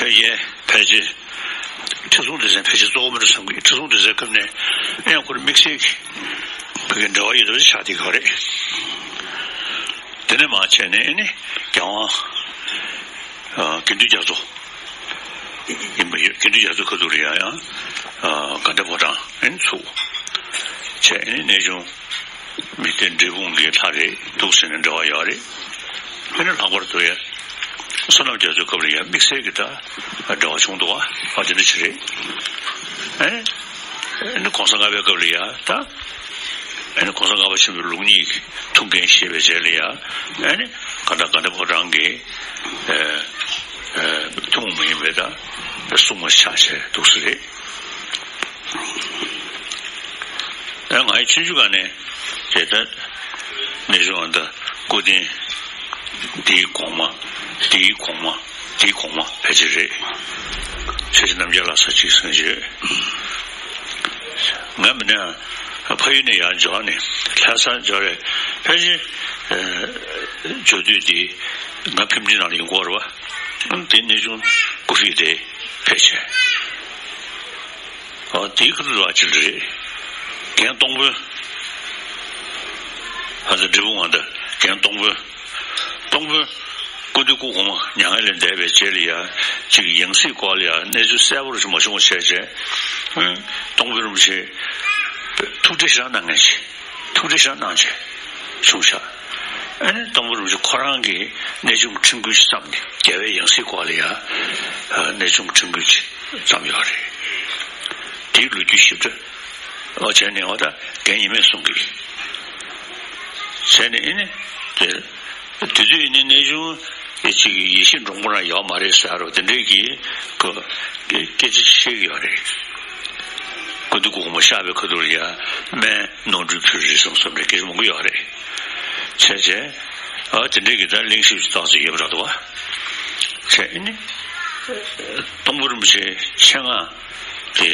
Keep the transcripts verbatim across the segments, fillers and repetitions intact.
ཡས་ཕལ་ཆེར་ཁྲི་སྲོང་ལྡེ་བཙན་ཕལ་ཆེར་གཙོ་བོ་མི་འདུག་བསམ་གི། ཁྲི་སྲོང་ལྡེ་བཙན་སྐབས་ནས་ཡང་ཁོར་དམིགས་བསལ་གྱི་བོད་ཀྱི་འབྲེལ་བ་ཡོད་པ་ཆགས་བསྡད་ཡོད་རེད། དེ་ནས་མར་བྱས་ནས་ཨེ་ནི་རྒྱལ་དབང་ཨ་དགེ་འདུན་རྒྱ་མཚོ་ཡིན་པ་ཡོད། དགེ་འདུན་རྒྱ་མཚོ་ཁ་ཐུག་ལ་ཡང་ཡང་ཨ་དགའ་ལྡན་ཕོ་བྲང་ཨེ་ནི་ཚུགས་བྱས། ཨེ་ནི་གནས་ཆུང་མི་སྡེ་འབྲས་སྤུངས་ཀྱི་ལྷ་རེད་འདུག་ཟེར་ནས་འབྲེལ་བ་ཡོད་རེད། ཨེ་ནི་ལྷག་པར་དུ་ཡང་བསོད་ནམས་རྒྱ་མཚོའི་སྐབས་ལ་ཡང་དམིགས་བསལ་གྱི་ད་འབྲེལ་བ་བྱུང་འདུག་བ། ཨ་དེ་འདྲ་ཞིག་རེད། ཨེ་ནི་ཨེ་ནི་གོང་ས་ལྔ་པའི་སྐབས་ལ་ཡང་ད་ཨེ་ནི་གོང་ས་ལྔ་པ་ཆེན་པོའི་ལུགས་གཉིས་ཀྱི་ཐུགས་འགན་བཞེས་པའི་རྗེས་ལ་ཡང་ཨེ་ནི་ག་ད་དགའ་ལྡན་ཕོ་བྲང་གི་ཨེ་ཨེ་ཐུན་མོང་མ་ཡིན་པའི་ད་སྲུང་མ་ཆགས་བྱས་འདུག་ས་རེད། ཨེ་ང་ཡི་ཆུང་ཆུང་སྒང་ནས་དེ་ལྟར་གནས་ཆུང་ཨ་ད་སྐུ་རྟེན་དེའི་གོང་མ། དེའི་གོང་མ། དེའི་གོང་མ་ཕལ་ཆེར་རེད། ཆོས་རྗེ་རྣམ་རྒྱལ་ལ་སོགས་ཅིག་གསུངས་ཡོད། ང་མིན་ན་ཕ་ཡུལ་ནས་ཡར་འབྱོར་ནས་ལྷ་སར་འབྱོར་རེད། ཕལ་ཆེར་འབྱོར་དུས་དེ་ང་ཕིབས་འབྲིང་ནང་ལ་ཡོང་གི་ཡོད་རེད་བ། དེ་གནས་ཆུང་སྐུ་ཧྲིལ་དེ་ཕལ་ཆེར། ཨ་དེའི་ཁ་ཐུག་ལ་ཅིག་རེད། རྒན་སྟོང་དཔོན། ཨ་ད་འབྲས་སྤུངས་ཨ་ད་རྒན་སྟོང་དཔོན། སྟོང་དཔོན་སྐུ་མདུན་སྐུ་གོང་མ་མྱ་ངན་ལས་འདས་པའི་རྗེས་ལ་ཡ་ཅིག་ཡང་སྲིད་སྐོར་ལ་ཡ་གནས་ཚུལ་གསལ་པོ་ཞིག་མ་བྱུང་བ་བྱས་རྗེས། ཨ་སྟོང་དཔོན་རིན་པོ་ཆེ་ཐུགས་འདྲི་ཞེ་དྲག་གནང་མཁན་ཞིག་ཐུགས་འདྲི་ཞེ་དྲག་གནང་བྱས་བྱུང་ཤག་ཨ་ནི་སྟོང་དཔོན་རིན་པོ་ཆེ་ཁོ་རང་གིས་གནས་ཆུང་གི་ཁྲིམས་འགུལ་ཞིག་བརྩམས་ནས་རྒྱལ་བའི་ཡང་སྲིད་སྐོར་ལ་ཡ་གནས་ཆུང་གི་ཁྲིམས་འགུལ་ཅིག་བརྩམས་ཡོད་རེད། དེའི་ལོ་རྒྱུས་ཞིབ་ཕྲ་ཨོ་བྱས་ནས་ཨོ་ད་རྒན་ཡིན་མེད་གསུང་གི། བྱས་ནས་ཨེ་ནི་དེ་དེ་དུས་ཨེ་ནི་གནས་ཆུང་ཨེ་ཅིག་ཡེ་ཤེས་འབྲོང་པོ་རང་ཡོད་མ་རེད་ཟེར་རོ། དེ་འདྲའི་གི་ཁོ་སྐད་ཆ་བཤད་ཀྱི་ཡོད་རེད། སྐུ་མདུན་སྐུ་གོང་མ་གཤེགས་པའི་ཁ་ཐུག་ལ་ཡ་སྨན་ནོར་འཁྲུལ་ཕུལ་རེད་གསུངས་གསུངས་རེད། སྐད་ཆ་མང་པོ་ཡོད་རེད། བྱས་བྱས་ཨ་དེ་འདྲའི་གི་ད་གླེང་གཞི་ཞིག་ཏོག་ཙམ་ཡོད་པ་འདྲ་འདུག་བ། བྱས་ཨེ་ནི་སྟོང་དཔོན་རིན་པོ་ཆེ་ཆེད་མངགས། དེ་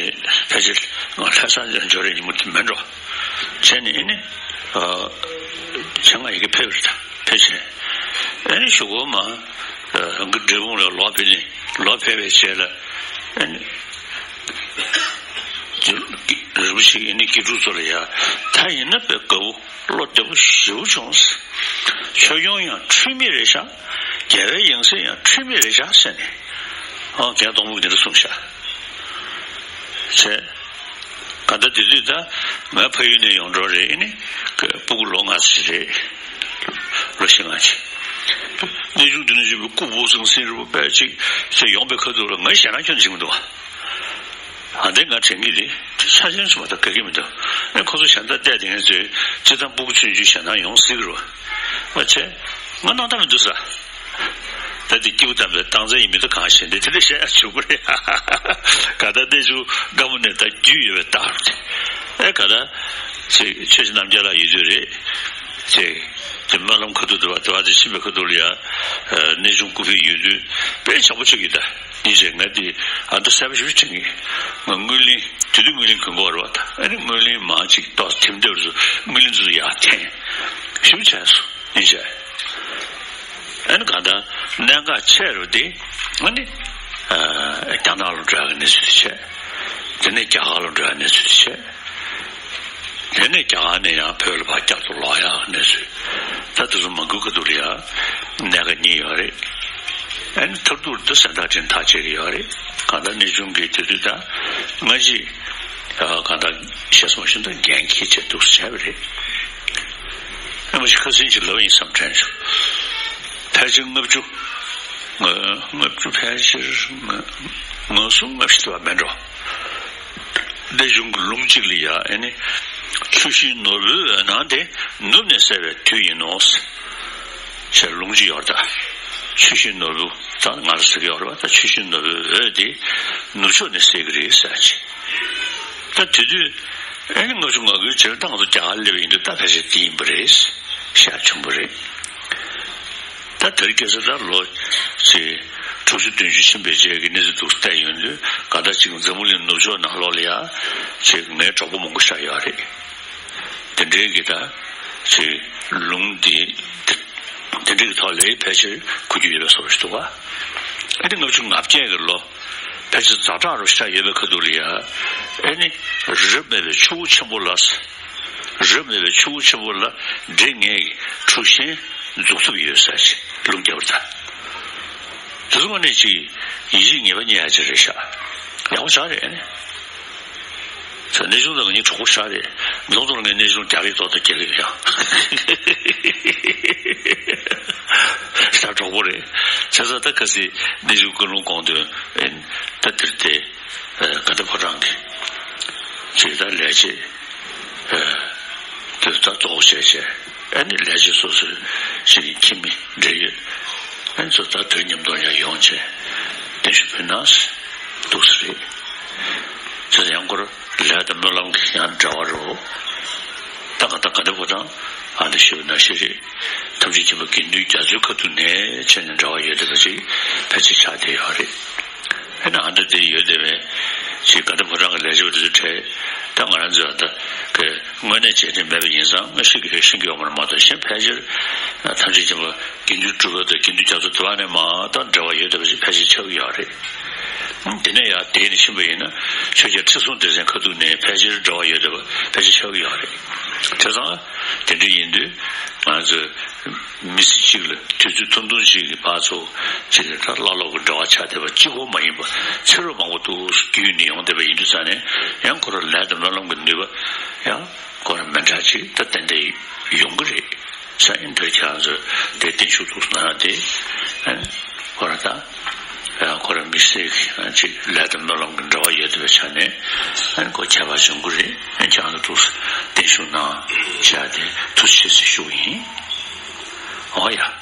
ཕལ་ཆེར་ང་ལྷ་ས་འབྱོར་རེ་ཉིན་མོ་དེ་མིན་འགྲོ། བྱས་ནས་ཨེ་ནི་ཨ་ཆེད་མངགས་ཡི་གེ་ཕེབས་རེད། ད་ཕལ་ཆེར་ཨེ་ནི་གཞུག་གུ་མ་ཨ་འབྲས་སྤུངས་ལ་ལོག་ཕེབས་ནས་ལོག་ཕེབས་པའི་རྗེས་ལ་ཨེ་ནི་རིན་པོ་ཆེ་ཨེ་ནི་དགེ་ཕྲུག་ཚོ་ལ་ཡ་ད་ཡིན་ན་དཔེ་དགའ་པོ། བློ་བདེ་པོ་ཞེ་པོ་བྱུང་། ཆོས་སྐྱོང་ཡང་འཁྲུལ་མེད་རེད་ཤག་རྒྱལ་བའི་ཡང་སྲིད་ཡང་འཁྲུལ་མེད་རེད་ཤག་ཟེར་ནས་ཨ་རྒན་སྟོང་དཔོན་གྱིས་འདི་འདྲ་གསུངས་ཤག་བྱས། ག་ད་དེ་དུས་ད་ང་ཕ་ཡུལ་ནས་ཡོང་འགྲོ་རེད། ཨེ་ནི་སྤུ་གུ་ལོ་ལྔ་ཙམ་རེད། ལོ་བཞི་ལྔ་ཅིག་གནས་ཆུང་འདི་ནས་བྱུང་བའི་སྐུ་བོ་ཟང་ཟིང་རི་བོ་དཔེ་ཅིག་ཟེར་ཡོང་པའི་ཁ་ཐུག་ལ་ང་ཞེད་སྣང་ཁྱོན་ནས་བྱེད་མི་འདུག་བ། ཨ་འདི་ང་དྲན་གྱི་རེད། ཆ་ཆེན་སུ་མ་གཏོགས་དགའ་གི་མི་འདུག་ཨེ་ཁོ་ཚོ་གཞན་དག་བལྟས་དེ་ངས་ཚོས་སྤྱི་བཏང་སྤུ་གུ་ཆུང་ཆུང་ཞེད་སྣང་ཡོང་སྲིད་ཀྱི་རེད་བ། བྱས་ང་སྣང་དག་མི་འདུག་ས། ད་དེ་སྐྱིད་པོ་དམ་པའི་སྟངས་འཛིན་ཡིན་མི་འདུག་གང་ཤེས་འདི་དེ་འདྲ་བཤད་ཡ་བྱུང་གི་རེད། ག་ད་གནས་ཆུང་སྒམ་པོ་ནས་ད་རྒྱུས་ཡོད་པའི་རྟགས་རེད། ཨེ་ག་ད་ཚེ་ཆོས་རྗེ་རྣམ་རྒྱལ་ལགས་ཡོད་དུས་རེད། ཚེ་དེ་སྨོན་ལམ་ཁ་ཐུག་དུ་བ་དེ་བ་དེ་ཕྱིན་པའི་ཁ་ཐུག་ལ་ཡ་གནས་ཆུང་སྐུ་ཕེབས་ཡོད་དུས་དཔེ་བྱམས་པོ་ཆགས་ཀྱི་ད། ཡིན་ཟེར་ང་དེ་ཨ་མདོ་གསལ་པོ་ཞིག་དྲན་གི། ང་སྔོན་གླེང་དེ་དུས་སྔོན་གླེང་གོན་གོ་རེད་བ། ད་ཨ་ནི་སྔོན་གླེང་མང་ཅིག་ཏོག་ཙམ་དེབ་འདྲ་བ་ཚོ་སྔོན་གླེང་ཚོ་ཡར་འཐེན་ཞིབ་བྱས་སོང་། ཡིན་ཟེར་ཨ་ནི་གང་ལྟར་གནད་འགག་ཆེ་རུ་དེ་ཨ་ནི་རྒྱ་ནག་ལ་འགྲོ་ཡག་གི་གནས་ཚུལ་དེ་བྱས། དེ་ནས་རྒྱ་གར་ལ་འགྲོ་ཡག་གནས་ཚུལ་དེ་བྱས། དེ་ནས་རྒྱ་གར་ནས་ཡང་བོད་ལ་ཕར་བསྐྱར་དུ་ལོག་ཡག་གནས་ཚུལ། ད་དེ་ཚོ་མང་པོའི་ཁ་ཐུག་ལ་ཡང་གནད་འགག་གཉིས་ཡོད་རེད། ཨ་ནི་མཐར་ཐུག་ཏུ་གཟེངས་རྟགས་སྤྲད་ཐག་བཅད་ཀྱི་ཡོད་རེད། གང་ལྟར་གནས་ཆུང་གི་དེ་དུས་ད་སྔ་ཕྱི་གང་ལྟར་བཤད་སོང་བཞིན་དུ་འགན་འཁྱེར་བྱས་འདུག་སེ་བྱས་པ་རེད། ཨ་མ་ཞིག་ཁ་སང་ཞིག་ལབ་ཡིན་བསམ་དྲན་བྱུང་། ཕལ་ཆེར་ལྔ་བཅུ། ལྔ་ལྔ་བཅུ་ཕལ་ཆེར་ལྔ་ལྔ་གསུམ་ལྔ་བཞི་དེ་བ་མིན་འགྲོ། གནས་ཆུང་གི་ལུང་གཅིག་ལ་ཡ་ཨ་ནི། ཆུ་ཤིང་ནོར་བུའི་འོད་སྣང་དེ་ནུབ་ནས་གསལ་བའི་དུས་ཡིན་ནོ། ཞེས་ལུང་གཅིག་ཡོད་ད། ཆུ་ཤིང་ནོར་བུ་ད་ང་ཚོ་ཟེར་གྱི་ཡོད་རེད་བ། ད་ཆུ་ཤིང་ནོར་བུའི་འོད་དེ་ནུབ་ཕྱོགས་ནས་གསལ་གྱི་རེད་ཟེར་གྱི། ད་དེ་དུས་ཨ་ནི་ལྔ་བཅུ་ང་དགུའི་རྗེས་ལ་ད་ང་ཚོ་རྒྱ་གར་སླེབས་པ་ཡིན་དུས་ད་ཕལ་ཆེར་དེ་ཡིན་པ་རེད། ཤར་བྱུང་བ་རེད། ད་དེར་སྐྱེས་ས་ད་ལོ་ཚེ་དྲུག་ཅུ་བདུན་ཅུ་ཕྱིན་པའི་རྗེས་ཀྱི་གནས་ཚུལ་འདུག་བལྟས་ཡོང་དུས་ག་ད་ཅིག་འཛམ་བུ་གླིང་ནུབ་ཕྱོགས་ནང་ལོགས་ལ་ཡ་ཅིག་ངའི་གྲོགས་པོ་མང་པོ་ཞིག་ཡོད་རེད། དེ་འདྲའི་གི་ད་ཅིག་ལུང་འདི་དེ་འདྲའི་གི་ཐོག་ལ་ཕལ་ཆེར་གོ་རྒྱུ་ཡོད་པའི་བཟོ་ཞིག་འདུག་བ། ཨ་ནི་ལྔ་བཅུ་ང་བརྒྱད་ཀྱི་ལོ་ཕལ་ཆེར་ཛ་དྲག་རུ་ཤར་ཡོད་པའི་ཁ་ཐུག་ལ་ཡ། ཨ་ནི་རབ་མེད་པའི་ཆུ་བོ་ཆེན་པོ་ལ། རབ་མེད་པའི་ཆུ་བོ་ཆེན་པོ་ལ་འདྲེ་ལྔའི་གྲུ་གཞན་འཛུགས་ཐུབ་ཡོད་ས་ཅིག་ལུང་བསྟན་པ་དང་། དེ་ཚོ་ནས་ཅིག་ཡིད་ཆེས་ངེས་པ་རྙེད་ཡ་ཅིག་རེད་ཤག་ཡག་པོ་ཆགས་རེད་ཨ་ནི། ཚོ་གནས་ཆུང་དང་ངེད་གྲོགས་པོ་ཤག་རེད། མདོ་ཚོར་ངའི་གནས་ཆུང་རྒྱག་གི་ཐོག་ཏུ་རྒྱག་གི་ཡོད་ཡང་། ཤག་གྲོགས་པོ་རེད། བྱས་ཙང་ད་ཁ་སང་གནས་ཆུང་ཀུན་སློང་གོང་དོན་ཨེ་ད་དེར་དེ་དགའ་ལྡན་ཕོ་བྲང་གི་ཅིག་ད་ལས་བྱེད་དེ་ད་གཏོགས་བྱས་བྱས་ཨ་ནི་ལས་བྱེད་སོ་སོའི་ཅིག་ཁྱིམ་མི་འབྲེལ་ཡོད་ཨ་ནི་ཚོ་ད་དེར་མཉམ་དུ་ཡང་ཡོང་བྱས་བརྟན་བཞུགས་ཕུལ་ན་འདུག་ས་རེད། བྱས་ཙང་ཡང་སྐོར་ལས་དང་སྨོན་ལམ་གྱི་ཡང་འབྲེལ་བ་རོ། ད་ག་ད་ག་འདྲ་བོ་དང་ཨ་འདྲ་ཞུ་ན་ཤེས་རེད། ཐམས་ཅད་མཁྱེན་པ་དགེ་འདུན་རྒྱ་མཚོའི་ཁ་ཐུག་ནས་བྱས་ནས་འབྲེལ་བ་ཡོད་བསྡད་པ་ཅིག་ཕལ་ཆེར་ཆགས་བསྡད་ཡོད་རེད། ཨ་ནི་ཨ་འདྲ་དེ་ཡོད་བསྡད་པས་ཅིག་ག་འདྲ་བོ་རང་གི་ལས་བྱེད་པ་དེ་ཚོ་འཕྲད་ད་ང་རང་ཚོ་ད་གི་དངོས་གནས་བྱས་ཏེ་མེད་པ་ཡིན་ཙང་ང་ཤེས་ཀྱི་ཤེས་ཀྱི་ཡོད་མ་རེད་མ་གཏོགས་གཞན་ཕལ་ཆེར་ཐམས་ཅད་མཁྱེན་པ་དགེ་འདུན་གྲུབ་པ་དང་དགེ་འདུན་རྒྱ་མཚོ་དེ་བ་ནས་མ་ད་འབྲེལ་བ་ཡོད་བསྡད་པ་ཅིག་ཕལ་ཆེར་ཆགས་ཀྱི་ཡོད་རེད། དེ་ནས་ཡར་དེད་ནས་ཕྱིན་པ་ཡིན་ན་ཆོས་རྒྱལ་ཁྲི་སྲོང་ལྡེ་བཙན་ཁ་ཐུག་ནས་ཕལ་ཆེར་འབྲེལ་བ་ཡོད་བསྡད་པ་ཕལ་ཆེར་ཆགས་ཀྱི་ཡོད་རེད། བྱས་ཙང་དེ་འདྲ་ཡིན་དུས་ང་ཚོས་མི་ཚེ་གཅིག་ལ་དུས་ཚོད་ཐུང་ཐུང་གཅིག་གི་བར་ཚོ་གཅིག་ལ་ད་བླ་སློབ་ཀྱི་འབྲེལ་བ་ཆགས་བསྡད་པ་གཅིག་པོ་མ་ཡིན་པ་ཚེ་རབས་མང་པོ་འདུག་རྒྱུད་ནས་ཡོང་བསྡད་པ་ཡིན་དུས་ཙང་ནས་ཡང་ཁོ་རང་ལས་དང་སྨོན་ལམ་གྱི་ནུས་པ་ཡང་ཁོ་རང་མི་འདྲ་ཅིག་ད་ཏན་ཏན་ཡོང་གི་རེད། ས་ཡིན་དུས་ཁྱེད་རང་ཚོས་དེ་བརྟན་བཞུགས་འདུག་གནང་དེ་ཁོ་རང་ད་ཁོ་རང་མི་ཚེ་གཅིག་ལས་དང་སྨོན་ལམ་གྱི་འབྲེལ་བ་ཡོད་བསྡད་པའི་ཆ་ནས་ཁོ་ཁྱད་པར་བྱུང་གི་རེད། ཁྱེད་རང་ཚོ་འདུག་བརྟན་བཞུགས་གནང་བྱས་ཏེ་ཐུགས་རྗེ་ཆེ་ཞུ་གི་ཡིན། འོ་ཡ།